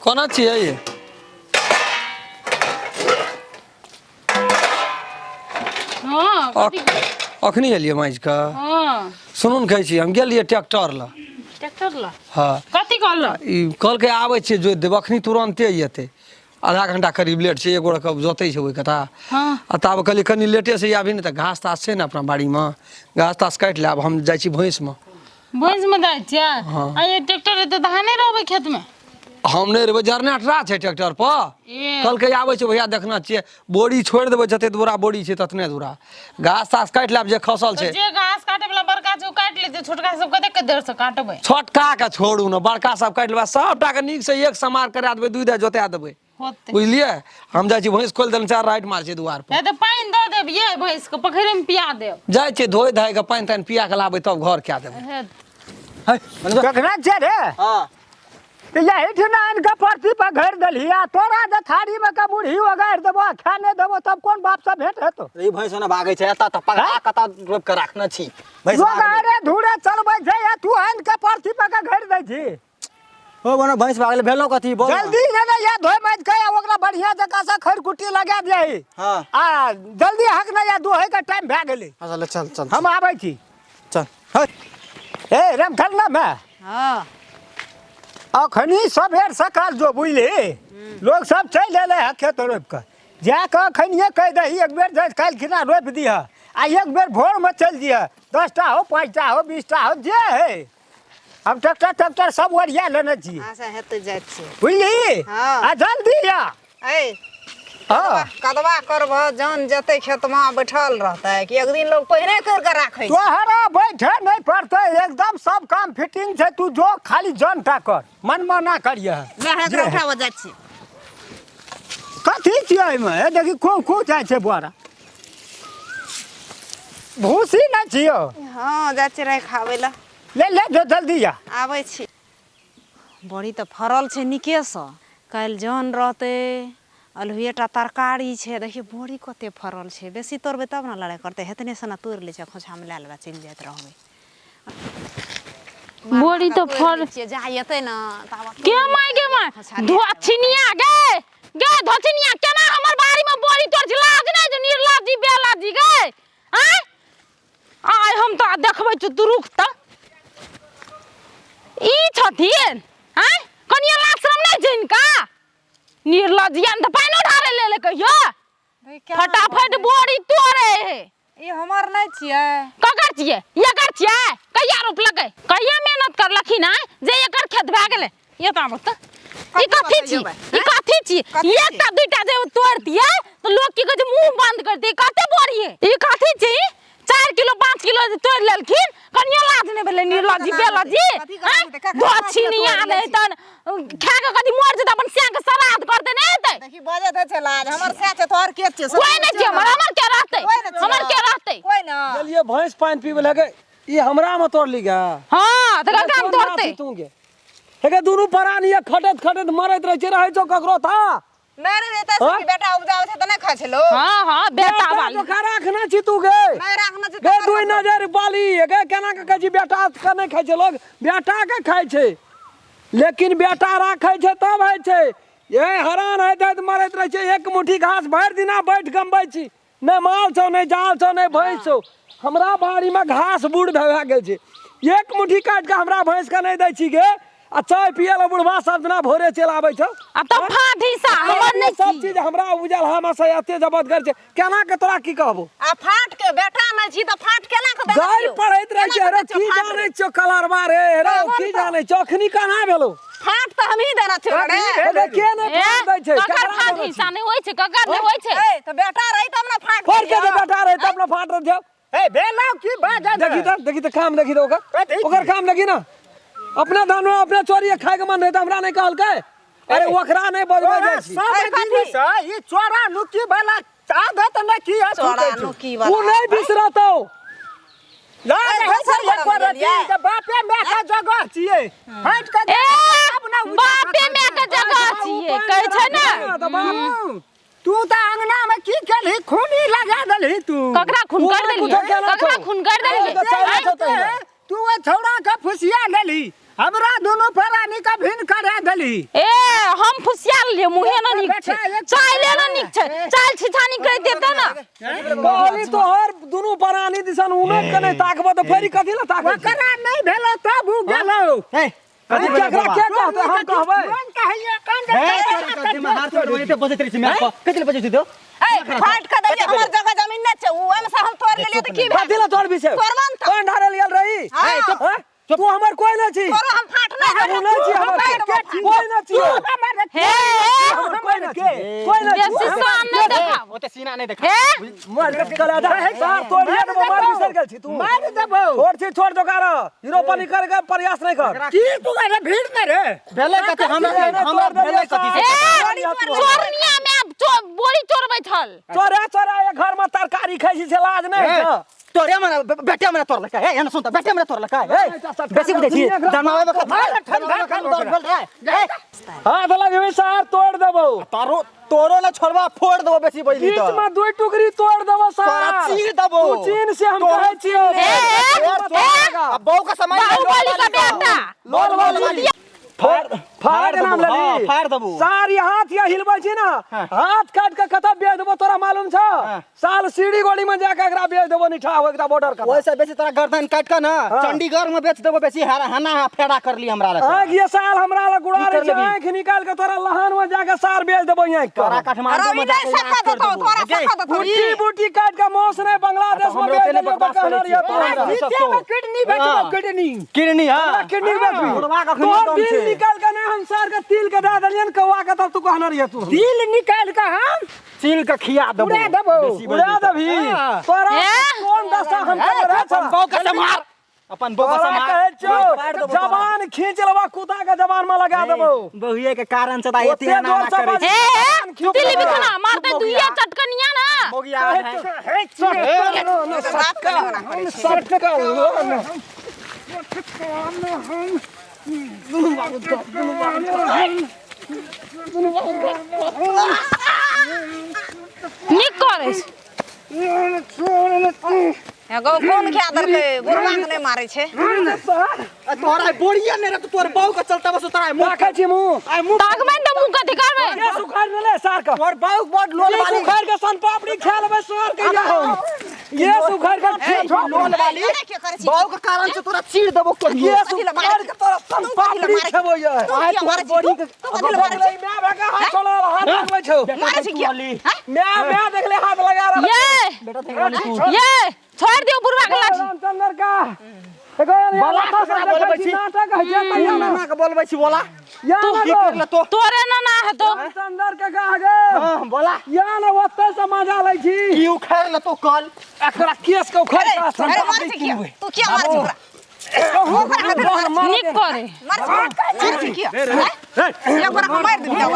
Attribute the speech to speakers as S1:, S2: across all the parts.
S1: कोना छियै
S2: हँ कथी
S1: अखनी एलियै माँजि कऽ
S2: हँ
S1: सुनू ने कहै छी हम गेलियै ट्रैक्टर लऽ
S2: ट्रैक्टर लऽ
S1: हँ
S2: कथी कहलक
S1: ई कहलकै आबै छियै जोति देब अखनी तुरन्ते एतै आधा घंटा करीब लेट छै एक गोड़के जोतै छै ओहि कथा
S2: हँ
S1: आ ताब कहलियै कनि लेटेसँ आबी ने तऽ घास तास छै ने अपना बाड़ीमे घास तास काटि लेब हम जाइ छी भैंसमे
S2: भैंसमे जाइ छियै
S1: हँ।
S2: आ ये ट्रैक्टर एतै तऽ अहाँ नहि रहबै खेतमे
S1: हम नहि रहबै जरना टरा छै ट्रैक्टर पर
S2: ए
S1: कहलकै आबै छै भैया देखना छियै बोरी छोड़ि देबै जते दूरा बोरी छै ततने दूरा घास तास काटि लेब जे खसल छै
S2: तऽ जे घास काटे वाला बड़का छै ओ काटि लेतै छोटका सब कतेक देर से काटबै
S1: छोटका के छोड़ू ने बड़का सब काटि लेबै सबटा के नीक से एक समार करा देबै दुइ दे जोता देबै
S2: होतै
S1: बुझलियै हम जाइ छी भैंस खोलि देने छै राइट मार छै दुआर पर
S2: नहि तऽ पानि दऽ देब ये भैंस के पोखरिमे पिया देब
S1: जाइ छियै धोइ धाइ के पानि तानि पिया के लाबै तब घर कए देबै
S2: हेत
S1: है, मनोज,
S3: कखना छै रे
S4: हाँ
S3: तऽ यही ठिना आनि कऽ परती पर घेर देलही आ तोरा जे थारीमे के मुरही ओगारि देबो आ खाए नहि देबो तब कोन बापसँ भेंट हेतौ
S4: ई भैंस ओना भागै छै एतऽ तऽ पगहा कतऽ रोपि कऽ राखने छी भैंस
S3: लोग
S4: भागलै।
S3: अरे धूरे चलबै छै आ तू आनि कऽ परती पर के घेर दै छी
S4: ओ बना भैंस भागलै भेलौ कथी बोल
S3: जल्दी ने ने या धोइ माजि के आ ओकरा बढ़िया जकाँ से खड़ कुट्टी लगा दियही
S4: हाँ
S3: आ जल्दी हक ने या दुहै के टाइम भए गेलै
S4: अच्छा ले चल चल
S3: हम आबै छी
S4: चल हट
S3: ए रामखल ना मैं
S5: हाँ
S3: अखनी सबेर सकाल जो बुझली लोग सब चलि एलै हँ खेत रोपि कऽ जा कऽ अखनिए कहि दही एक बेर जे काल्हि खिना रोपि दिहऽ आ एक बेर भोरमे चलि दिहऽ 10टा हो 5टा हो 20टा हो जे है हम ट्रैक्टर ट्रैक्टर सब ओरिया लेने छी
S5: अच्छा हेतै जाइ छियै
S3: बुझली
S5: हाँ।
S3: आ जल्दी आ
S5: ऐ
S3: हाँ
S5: कदवा करबह जन जेतै खेतमे बैठल रहतै कि एक दिन लोग पहिने करि कऽ राखै छै
S3: तोहरा बैठे नहीं पड़तै एकदम सब काम फिटिंग छै तू जो खाली जन टा कर मनमाना करिए
S5: लए एकरा उठाबऽ जाइ छी
S3: कथी छियै एहिमे हे देखी खूब खूब जाइ छै बोरा भूसी नहि छियौ
S5: हँ जाइ छियै राखि खाबै लए
S3: ले ले जो जल्दी आ
S5: आबै छी बड़ी तऽ फड़ल छै नीकेसँ काल्हि जन रहतै अल्हुएटा तरकारी छै देखियौ बड़ी कते फड़ल छै बेसी तोड़बै तब ने लड़ाइ करतै हेतने से ने तोड़ि लै छै खोँछामे लए लेबै चलि जाइत रहबै
S2: बड़ी तऽ फड़
S5: छियै जा एतै ने ताबत
S2: के माय गे माय धोछिनिया गे गे धोछिनिया केना हमर बाड़ी में बड़ी तोड़ छी लाज नहि जो निर्लाजी बेलाजी गे आय आय हम तो देखबै छी तू रुक तऽ ई छथिन आय कनिया लाज शरम नहि छै हिनका निर्लजिया ने तऽ पानिओ ढारे ले ले कहियो फटाफट बोरी तोड़े है
S5: ई हमर नहि छियै
S2: ककर छियै एकर छियै कहिया रोपलकै कहिया मेहनत करलखिन आय जे एकर खेत भए गेलै ये तऽ आबऽ तऽ ई कथी छी ई कथी छी एकटा दुईटा जे तोड़तियै तऽ लोक की कहै छै मुंह बंद करतियै कते बोरी है ई कथी छी 4 किलो 5 किलो जे तोड़ि लेलखिन कनियो लाज नहि भेलै निर्लज्जी बेलज्जी दक्षिणिया नहि तहन खा कऽ कथी मर जेतै अपन स्याह के श्राद्ध करतै नहि हेतै
S5: देखी बजैत छै लाज हमर सएह छै तोहर के छै
S2: कोइ नहि छै हमर हमर के रहतै हमर के रहतै
S5: कोइ ना
S1: गेलियै भैंस पानि पीबै लगे ई हमरा मे तोड़ली गे
S2: हँ तऽ ककरा मे तोड़तै
S1: तू गे हे दुनू प्राणी ये खटैत खटैत मरैत रहै छै रहै छौ ककरो था
S5: नहि रे एतऽ
S1: हाँ?
S5: से बेटा उपजाबै छै तऽ नहि खाइ छै लोग
S2: हँ हँ बेटा वाली
S1: जोखा राखना छी तू गे
S5: नहि राखना छै
S1: गे दुई नजर बाली गे केना के कहै छी बेटा के नहि खाइ छै लोग बेटा के खाइ छै लेकिन बेटा राखै छै तब होइ छै ये हरान होइत होइत मरैत रहै छै एक मुट्ठी घास भरि दिना बैठ गमबै छी नहि माल छौ नहि जाल छौ नहि भैंस छौ हमरा बाड़ीमे घास बूढ़ भए गेल छै एक मुट्ठी काटि कऽ हमरा भैंसके नहि दै छी गे आ चाय पियै लए बुढ़बा सब दिना भोरे चलि आबै छौ
S2: आ तब फाट हिस्सा हमर नहि
S1: सब चीज हमरा उपजल हम से एते जबरदस्त छै केना के तोरा की कहबो
S5: आ फाट के बेटा नहि छी तऽ फाट केना के देने
S1: गारि
S5: छियौ?
S1: पढ़ैत रहै छै
S5: केना
S1: रे
S5: के दै
S1: की
S5: छियौ फाट
S1: जानै
S5: रे?
S1: छियौ कलरवा रे रे की जानै छौ अखनी कहाँ भेलौ
S5: फाट तऽ हमही देने छियौ रे
S1: हे के नहि
S2: ए,
S1: फाट दै छै
S2: ककर
S1: केकरा
S2: फाट
S1: देने छी?
S2: हिस्सा नहि होइ छै ककर नहि होइ छै
S5: ए तऽ बेटा रही तब ने फाट
S1: फोड़ के जे
S5: दियौ।
S1: बेटा रहे तब ने फाट रहे
S3: ए भेलौ की बाजल
S1: देखी तऽ देखी तऽ काम देखी तऽ ओकर
S3: कथी?
S1: ओकर काम देखी ना अपना धान अपना चोरी खाय के मन रहे तऽ हमरा नहि कहलकै अरे ओकरा नहि बजबै
S3: तोरा
S1: जाइ छी
S3: सब
S5: अरे कथी?
S3: दिन से ई चोरा नुकी वाला आदत ने की है
S5: चोरा नुकी वाला
S1: ओ नहि बिसरतौ
S3: ला
S5: अरे
S3: रहै छै
S5: दोसर
S3: एक
S5: घरमे
S3: रति
S5: गेलियै?
S3: जे बापे माय के जगह छियै हटि के
S2: ए
S3: तब ने उजा
S2: बापे माय के जगह छियै कहै छै ने
S1: तऽ बाप
S3: तू तऽ अंगना में की केलही खूनी लगा देलही तू
S2: ककरा खून कर
S1: तू
S2: देलियै
S1: कुछो केना
S2: ककरा
S1: छौ?
S2: खून कर देलियै
S1: तऽ चलै छौ तहिना।
S3: तू ओहि छौड़ा के फुसिया लेलही हमरा दुनू प्राणी के भिन्न करा देलही
S2: ए हम हम फुसिया लेलियै मुँहे न नीक छै चाइले न नीक छै चाइल छिछानी कहि देतै न
S1: कहली तोहर दुनू प्राणी दिसन उनट के नहि ताकबो तऽ फेर ई कथी लए ताकै छी?
S3: ओकरा नहि भेलो तब उ गेलो
S4: ए
S1: कथी केकरा के कहतै हम कहबै
S3: कोन कहलिए कोन
S4: ए तोर कथी में हाथ तोड़ एते बजैत रहै छै माय पर कथी ले बजै छै तो
S5: ए फाट के दैया हमर जगह जमीन नहि छै उ ओहिमे से हम तोड़ लेलियै तऽ की भेल
S1: कथी लए तोड़बी से
S5: तोड़बा ने तऽ।
S1: कोन ढारल गेल रही
S5: हाँ।
S1: हैं? तू हमर कोई नहि छी
S5: तोरो हम फाट नहि
S1: तू नहि छी हमर कोई नहि छी
S2: हे
S1: हमर कोई नहि छी कोई नहि छी
S2: बेसी शान नहि देखाब
S4: ओते सीना नहीं देखा
S2: हे
S1: मार के कलेजा सार तोड़िए देबो मार बिसर गेल छी तू
S3: मार देबो
S1: छोड़ छी छोड़ दोकार हीरोपनी कर के प्रयास नहीं कर
S3: की तू अरे भीड़ में रे
S4: भेलै कथी हमरा हमरा भेलै कथी से
S2: ए चोरनिया में बोरी चोरबै छल
S1: चोरा चोरा ये घर में तरकारी खाइ छी से लाज नहीं
S4: ए,
S1: छै
S4: तोरे मने बेटे मने तोड़ लका ए एना सुन त बेटे मने तोड़ लका ए बेसी बुझै छी जन्मावे बखत
S3: ठंडा
S4: ठंडा ए
S1: हाथ लगबी सार तोड़ देबो
S4: तारो तोरो न छोड़बा फोड़ देबो बेसी बजली
S1: बीच
S4: त
S1: में दुई टुकड़ी तोड़ देबो सार
S4: तोरा चीर देबो।
S1: तू चीन से हम
S4: तोरा
S1: कहै छियौ
S2: ए, ए,
S4: अब बहू का समय
S2: बाहुबली का बेटा
S1: लोल वाली
S4: फाड़
S1: फाड़ के नाम
S4: देबो, हाँ,
S1: लेली
S4: फाड़ देबो
S1: सार ये हाथ या हिलबै छी ना हाथ काट के कतऽ बेच देबो तोरा मालूम छ साल सीढ़ी गोड़ी में जाके एकरा बेच देबो निठा हो एकरा बॉर्डर का
S4: ओइसे बेसी तोरा गर्दन काट के ना चंडीगढ़ में बेच देबो बेसी हरा हना फेड़ा कर ली हमरा लग
S1: आँख ये साल हमरा लग गुड़ा
S4: की
S1: रहे
S4: कर
S1: छै
S4: लेबही?
S1: आँख निकाल के तोरा लहान में जाके सार बेच देबो यहाँ
S4: तोरा काठमांडू
S5: रवि
S4: में
S5: नहि
S4: जाके
S5: सखा
S4: इलाज कर
S5: देतौ
S4: देबो
S5: तोरा सखा देतौ
S1: बूटी बूटी काट के मौस नहीं बांग्लादेश में
S4: हमरो
S1: बेच
S4: तेने
S1: देलियो तऽ
S4: बकवास
S1: कहने
S4: करै
S1: रहियो तू
S4: छियै।
S1: हमरा
S3: जीते में किडनी बेचबो किडनी
S4: किडनी हां
S1: हमरा किडनी बेचबी
S4: बुढ़वा के अखनी
S1: तोहर
S4: दम
S1: दिल
S4: छै।
S1: निकाल के नहीं हम सार के तिल के दे देलियन कौआ के तब तू कहने रहियो तू
S3: दिल निकाल के हम
S4: चील के खिया देबो
S3: उड़ा देबो।
S4: बेसी बजली
S1: उड़ा
S4: तऽ।
S1: देबही
S3: हाँ।
S1: तोरा
S2: ए?
S1: कोन दशा हम करने रहे
S4: अपन
S1: छला?
S4: बहू के संभार अपन बहू के
S1: तोरा
S4: संभार
S1: कहै छियौ,
S4: फाड़ देबो तोरा।
S1: जबान खींच लेबा कुत्ता के जबान में लगा देबो
S4: बहुए के कारण से दाई
S1: ओते
S4: एते ना
S1: जोर
S4: ना
S1: से
S4: करे
S1: बाजै
S4: छै।
S2: हे तिली बिखना मारते दुइया चटकनिया ना
S4: मोगिया है
S5: बात करे मना करै छै
S2: नीक करै छै
S5: एगो कोन खिया देलकै बुढ़वा के नहि मारै छै
S4: तोरा बोरिया नहीं रहतो तोर बहू के चलता बस तोरा मुंह
S1: राखै छी मुँह
S4: आइ मुंह
S2: ताकबै तऽ मुँह कथी करबै
S1: केस उखाड़ लेले सार के
S4: तोर बहू बड़ लोल
S1: केस
S4: वाली
S1: उखाड़ के सन पापड़ी खा लेबै सार के या हम केस उखाड़ के
S4: लोल वाली
S5: ए, के करै छी?
S4: बहू के कारण से तोरा चीर देबो कहियो
S1: केस उखाड़ के तोरा सन पापड़ी खेबो ये
S5: तू किया मारै छी तू? तू कथी लए मारै छी
S1: my भागा हाथ छोड़ो हाथ लगबै छौ
S5: मारै छी किया हैं?
S1: My my देखले हाथ लगा रहल
S2: ये
S4: बेटा थेंगवाली तू
S2: ये छोड़ दियौ बुढ़वा के लाठी
S1: रामचंद्र का एगो
S4: बोला केकरा बोलबै छी?
S1: नाटक होइ छै तैया ना
S4: ना के बोलबै छी बोला
S1: या ना
S4: की करले तो
S2: तोरे ना ना हेतौ
S1: रामचंद्र के कह गे
S4: हां बोला
S1: या ना ओतऽ से मजा लै छी
S4: की उखाड़ ले तो कल
S1: एकरा केस के उखाड़
S5: अरे
S1: के सन
S5: अरे मारै
S1: पापड़ी
S5: छी किया
S1: किनबै
S5: तू किया मारै छी ओकरा ओकरा कथी लए मारै छी?
S2: नीक करे
S5: मारै छी मारै छी किया हैं? एक गोरा के मारि देबही आब।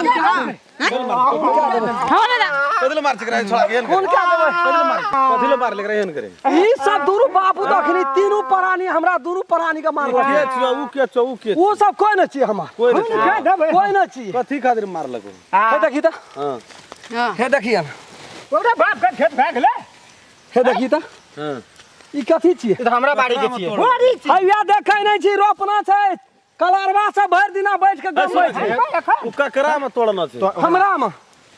S2: हो ना
S6: कथी मार छिकरा छोड़ा के एहन करे
S1: क्या देबै
S6: कथी मार कथी ले मार लेकरा एहन करे
S1: ई सब दुनू बापू तऽ अखनी तीनू प्राणी हमरा दुनू प्राणी के मारलक
S6: के छियो उ के छौ उ के
S1: उ सब कोई न छी हमर
S6: कोई नहीं छियौ।
S3: देबै
S1: कोई न छी
S6: कथी खातिर मारलक उ
S1: हे देखी तऽ
S6: हां
S1: हे देखी न
S3: ओकरा बाप के खेत भए गेलै
S1: हे देखी तऽ
S6: हां
S1: ई कथी छियै
S4: ई तऽ हमरा बाड़ी के छियै
S3: बोरी छी
S1: हैया देखै नहि छी रोपना छै कलरवा से भरि दिना बैठ के गमबै छै
S6: उ ककरा में तोड़ना छै
S1: हमरा मे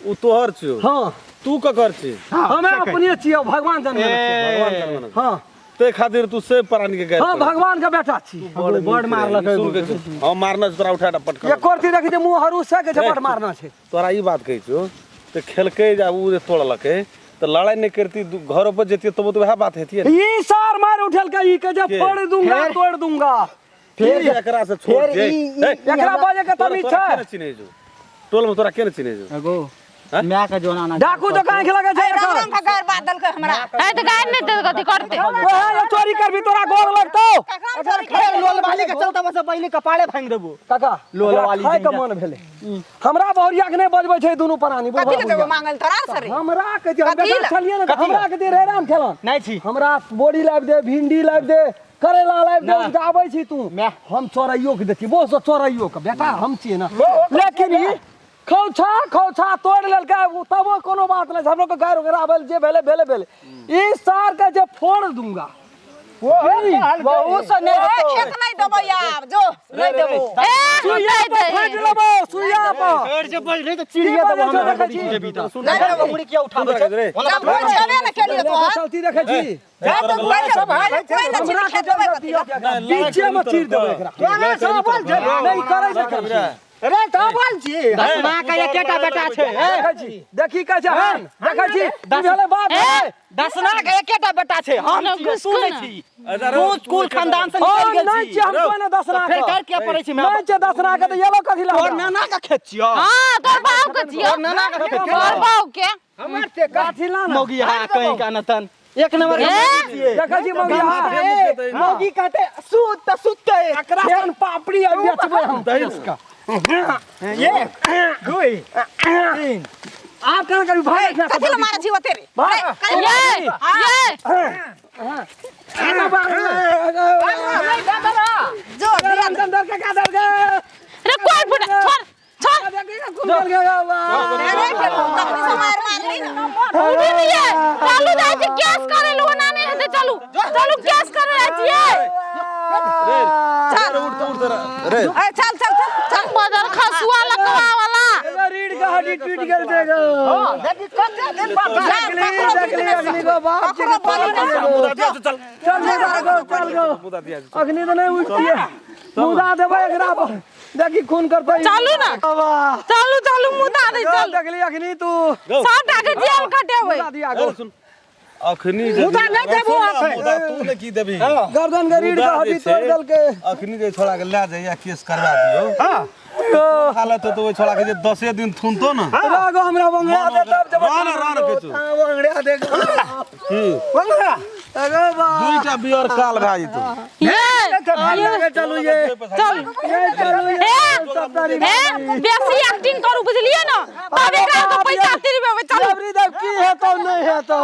S6: उ तोहर छियो
S1: हाँ
S6: तू ककर छी
S1: हमे अपने छियै भगवान जन्म
S6: भगवान जन्म
S1: हाँ
S6: ते खातिर तू से प्राणी के गैर
S1: हाँ भगवान के बेटा छी
S4: बड़ मारलक
S6: सुन के हां मारना छै तोरा उठा के पटका
S1: एको रत्ती देखी जे मुँह हरू से के झपट मारना छै
S6: तोरा ई बात कहै छियो ते खेलकै जे उ जे तोड़लकै तऽ लड़ाई नहीं करती घर पर जतियै तब तो वएह बात हेतियै ने
S1: ई सार मार उठेलकै ई के जे
S6: के?
S1: फोड़ दूंगा तोड़ दूंगा
S6: फिर एकरा से छोड़
S4: फेर
S6: दे
S4: ई-
S6: ए,
S1: एकरा बाजे के तमीज
S6: तोरा
S1: छै
S6: के चिन्है छौ टोल में तोरा के ने चिन्है छौ
S4: एगो माय के जोना ना
S1: डाकू तो काहे लगे छै
S5: रंग
S1: एकर
S5: रंग के गारि बात देलकै हमरा
S2: ए तऽ गारि नहि देत कथी करतै
S1: ओहे जे चोरी करबी तोरा गोर लगतौ
S5: ककरा चोरी
S4: फेर लोल वाली के चलता बस पहिले कपाड़े भांग देबो
S1: काका
S4: लोल
S1: ओकरा
S4: वाली
S1: खाय के
S4: जिंदा।
S1: मन भेलै हमरा बहुरिया के नहि बजबै छै दुनू प्राणी
S5: कथी लए देबो
S1: बुढ़ा
S5: मांगल तोरा से रे
S1: हमरा के जे हम
S5: कथी
S1: बेटा
S5: लए?
S1: छलियै ने तऽ
S4: कथी लए?
S1: हमरा के दे रे राम खेलन
S4: नहीं छी
S1: हमरा बोरी लाबि दे भिंडी लाबि दे करेला लाबि दे उपजाबै छी तू
S4: मैं।
S1: हम चोराइयो के देती वो सब चोराइयो के बेटा हम छियै ना लेकिन ई खौछा खौछा तोड़ लेलकै उ तबो कोनो बात नहि छै हमरो के गारि वगैरह आबल जे भेलै भेलै भेलै ई सार के जे फोड़ दूंगा
S4: बहुत से नहीं
S5: ए,
S4: हेतौ
S5: खेत नहि देबै आब जो नहि देबो
S2: ए
S1: सुइया
S2: दे
S1: पर
S2: दे
S1: फाटि लेबो सुइया पर।
S4: फेर जे बजले तऽ चिड़िया
S1: की बजै छौ देखै छी?
S4: नहि रे, मुड़ी किया उठाबै छै? ओना
S5: जब भोज छेबे ने केलियै तोहर।
S1: चलती देखै छी।
S3: जा तऽ
S5: कोइ ने कोइ ने
S1: हमरा
S5: खेत देबै कथी लए?
S1: बीचे में चीर देबै एकरा।
S3: तोरा सब बोल छै।
S1: नहि करै छै करै।
S3: रे तऽ बोल छी।
S4: दसमा के एकेटा बेटा छै। ए,
S1: देखै छी, देखी कहै छै हन, देखै छी ई भेलै बाप भेलै।
S4: दसना के एकेटा बेटा छै, हम
S2: ना,
S4: छियै, तू
S2: घुसको
S4: नहि
S2: ना।
S4: छी। तू स्कूल खानदान से
S1: हम
S4: निकलि गेल
S1: नहि
S4: छी।
S1: छियै, हम कोइ नहि दसना
S4: फेर
S1: के।
S4: कर किया पड़ै छी?
S1: नहि छियै दसना के तऽ एलो कथी लए
S4: तोहर
S1: हमरा?
S4: नाना के खेत छियौ।
S2: हां, तोर बाप के छियौ।
S4: तोहर नाना के खेत
S2: तोर
S4: छियौ।
S2: बाप के।
S3: हमर ते
S1: काठी ला ना।
S4: मौगी हाँ कहीं का नतन एक नंबर के
S2: ए?
S4: मौगी छियै।
S1: देखै छी मौगी हाँ।
S4: ए, मौगी कहते सुत तऽ सुतते।
S1: एकरा सन पापड़ी आ बेचबै हम।
S3: एक दुई तीन।
S1: आब केना करू भाई?
S5: कथी लए मारै छी ओते रे?
S1: भाग।
S2: ये ये
S5: जो दिया
S2: रे कोई फुटा, छोड़ छोड़।
S5: रे केलहुँ, तखनी से मारि मारली ने।
S2: उठी नहीं, चालू जाइ छै केस करे लो ना, नहीं हेतै। चलू चलू, केस करे जाइ छियै।
S6: रे उठ उठ रे।
S5: ए, चल चल चल चल।
S2: बदर खसुआ लकवा वाला।
S1: रीढ़ के हड्डी टूट गेल छै गो।
S3: देखी कते दिन पर
S1: देखली देखली अग्नि गो बाप जी
S5: ककरो बोली नहि।
S6: मुदा दिया, चल।
S1: चल मुदा गो, चल गो।
S6: मुदा दिया।
S1: अग्नि तऽ नहि उठतियै, मुदा देबै एकरा पर, देखी खून करतै।
S2: चलू ना।
S1: वाह।
S2: चलू चलू, मुदा दे, चल।
S1: देखली अग्नि तू।
S2: सबटा के जेल कटेबै।
S1: मुदा दिया गो।
S6: सुन, अखनी मुदा
S3: नहि देबो अखन।
S6: मुदा तू ने की देबी?
S1: गर्दन के रीढ़ के हड्डी तोड़ देलकै।
S6: अखनी जे छोड़ा के ले जाइया, केस करवा दियो।
S3: हाँ।
S6: हालत तो ओइ छोड़ा के जे 10 दिन थुनतो ना।
S1: रागो हमरा बंगड़ा दे तब जब।
S6: रान रान के
S1: बंगड़ा दे।
S6: की?
S3: बंगड़ा।
S1: अरे बा
S6: दुईटा बियर काल भए जेतौ।
S2: ये
S1: ये चलू, ये
S2: चल।
S1: ये चलू ये।
S2: ए
S1: सत्तरी।
S2: ए, बेसी एक्टिंग करू, बुझलियै ना, तब एकरा के पैसा तिरबेबै। चलू।
S1: अबरी देव की हेतौ, नहि हेतौ।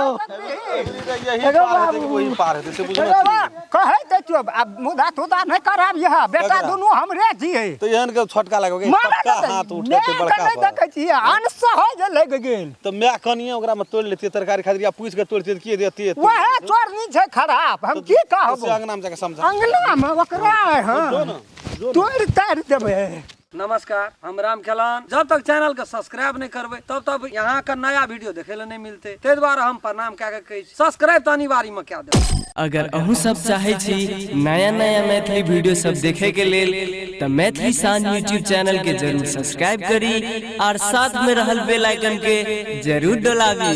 S6: यही पार हेतै कि वही पार हेतै से बुझना।
S3: कहै दै छियौ आब मुदा तुदा नहि कराब यह बेटा।
S6: ककरा?
S3: दुनू हमरे छियै।
S6: तऽ एहन के छोटका लगबै
S3: मारा
S6: पक्का
S3: नहि
S6: हाथ उठेतै बड़का
S3: नहि
S6: पर।
S3: देखै छियै अनसह जे लागि गेल।
S6: तऽ माय कनिये ओकरा में तोड़ि लेतियै तरकारी खातिर या पूछि के तोड़ितियै तऽ की देतियै?
S3: वएह चोरनी छै खराब, हम की कहबो?
S6: से अंगना में जाके समझा।
S3: अंगना मे ओकरा।
S6: जो
S3: हाँ
S6: ना, जो ना।
S3: तोड़ि ताड़ि देबै।
S1: नमस्कार, हम राम खेलान। जब तक चैनल के सब्सक्राइब नहीं करबै तब तक यहाँ का नया वीडियो देखे ला नहीं मिलते, ताहि दुआरे हम प्रणाम कए के कहै छी, सब्सक्राइब तऽ अनिवार्य में कए देबै।
S7: अगर अहूँ सब चाहै छी नया नया मैथिली वीडियो सब देखे के लेल तऽ मैथिली शान यूट्यूब चैनल के जरूर सब्सक्राइब करी और साथ में रहल बेल आइकन के जरूर डोलाबी।